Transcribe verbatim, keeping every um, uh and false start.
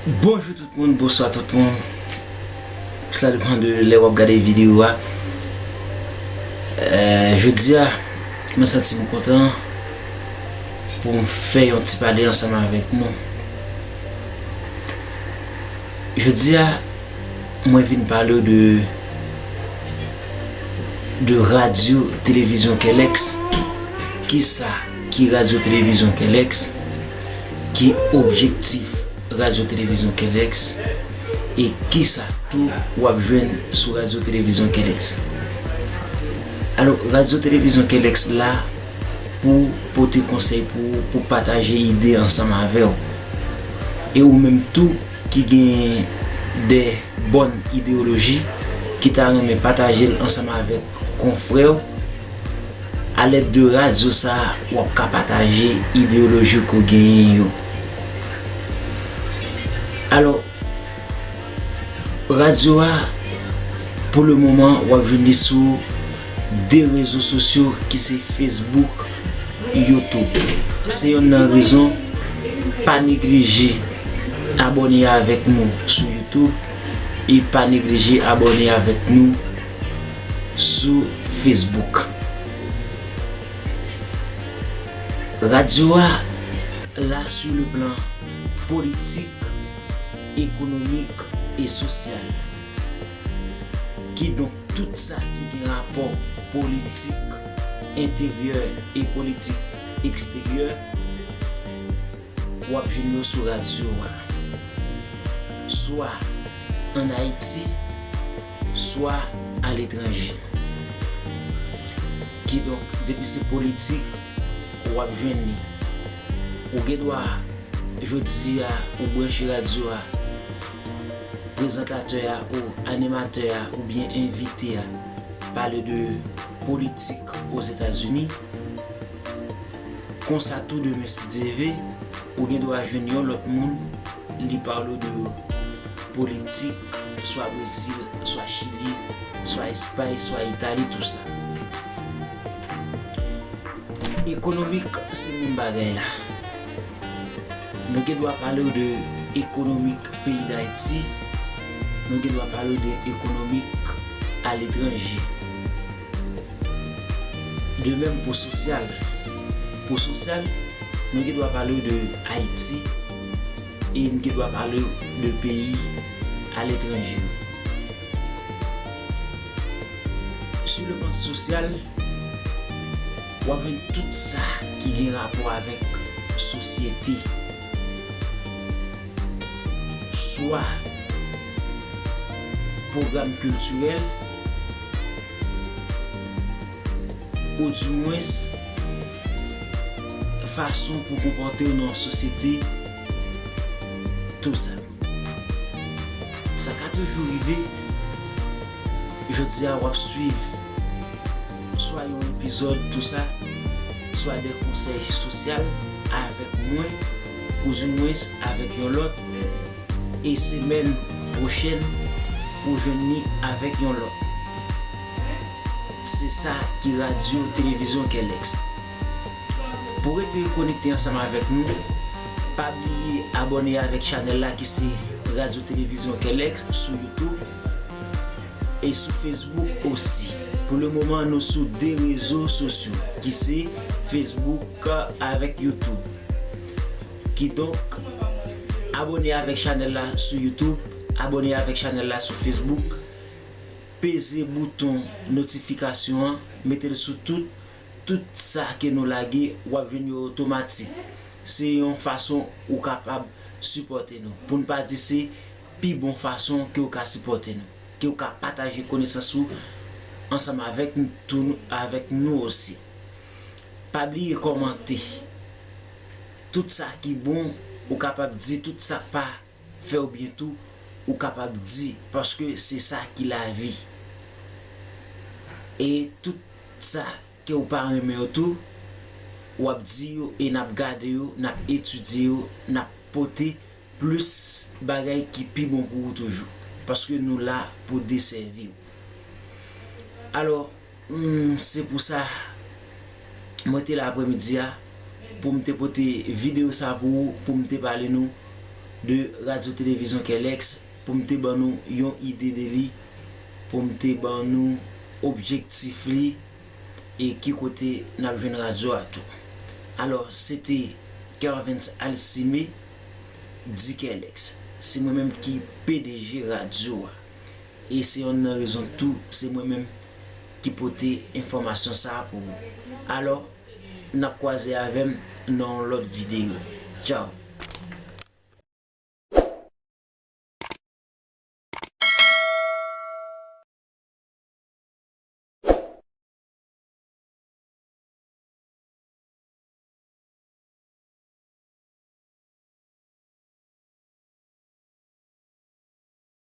Bonjou tout moun, bonswa tout moun. Sa depann de lè w ap gade videyo a. Eh, jodi a, mwen santi m kontan pou m fè yon ti pale ansanm avèk nou. Jodi a, mwen vin pale w de, de radyo televizyon Kèlèks. Kisa ki radyo televizyon Kèlèks? Ki objektif radyo televizyon Kèlèks? E kisa tou w ap jwenn sou radyo televizyon Kèlèks? Alò, radyo televizyon Kèlèks la pou pote konsèy pou ou, pou pataje ide ansanm avè w. E ou menm tou ki gen de bòn ideyoloji, ki ta renmen pataje l ansanm avèk konfrè w, alèd de radyo sa a, w ap ka pataje ideyoloji ke w genyen yo. Alò, radyo a, pou le moman, w ap jwenn li sou de rezo sosyo ki se Facebook, YouTube. Se yonn nan rezon, pa neglije abòne avèk nou sou YouTube e pa neglije abòne avèk nou sou Facebook. Radyo a la sur le plan politik, ekonomik e sosyal. Kidonk, tout sa ki gen rapò politik enteryè e politik eksteryè, w ap jwenn yo sou radyo a. Swa ann Ayiti, swa aletranje. Kidonk, depi se politik, w ap jwenn li. Ou gen dwa, jodi a, ou branche radyo a, prezantatè a ou animatè a oubyen envite a pale de politik Ozetazini, konsa tou demen, si Dye ve, ou gen dwa jwenn yon lòt moun, li pale w de politik, swa Brezil, swa Chili, swa Espay, swa Itali, tou sa. Ekonomik, se menm bagay la. Nou gen dwa pale w de ekonomik peyi Dayiti, nou gen dwa pale w de ekonomik aletranje. De menm pou sosyal. Pou sosyal, nou gen dwa pale w de Ayiti e nou gen dwa pale w de peyi aletranje. Sou le plan sosyal, w ap jwenn tout sa ki gen rapò avèk sosyete. Swa pwogram kiltirèl, oudimwens fason pou konpòte w nan yon sosyete, tou sa. Sa ka toujou rive, jodi a w ap swiv swa yon epizòd tou sa, swa de konsèy sosyal avèk mwen, oudimwens avèk yon lòt, e semèn pwochèn, ou jwenn li avèk yon lòt. Se sa ki radyo televizyon Kèlèks. Pou rete konekte ansanm avèk nou, pa bliye abòne avèk chanèl la ki se Radyo Televizyon Kèlèks sou YouTube e sou Facebook osi. Pou le moman, nou sou de rezo sosyo ki se Facebook avèk YouTube. Kidonk, abòne avèk chanèl la sou YouTube, abòne avèk chanèl la sou Facebook, peze bouton notifikasyon an, mete l sou tout, tout sa ke nou lage, w ap jwenn yo otomatik. Se yon fason ou kapab sipòte nou. Pou n pa di se pi bon fason ke w ka sipòte nou, ke w ka pataje konesans ou ansanm avèk n-, tou, avèk nou osi. Pa bliye kòmante. Tout sa ki bon, ou kapab di, tout sa k pa fè w byen tou, ou kapab di, paske se sa ki lavi. E tout sa ke w pa renmen yo tou, w ap di yo e n ap gade yo, n ap etidye yo, n ap pote plis bagay ki pi bon pou ou toujou. Paske nou la pou desèvi w. Alò, hmm, se pou sa, mwen te la aprèmidi a, pou m te pote videyo sa pou ou, pou m te pale nou de Radyo Televizyon Kèlèks, pou m te ban nou yon ide de li, pou m te ban nou objektif li, e ki kote n ap jwenn radyo a tou. Alò, se te Kervens Alcime, di Kèlèks. Se mwen menm ki P D G radyo a. E se yonn nan rezon tou, se mwen menm ki pote enfòmasyon sa a pou ou. Alò, n ap kwaze avè m nan yon lòt videyo. Tchaw!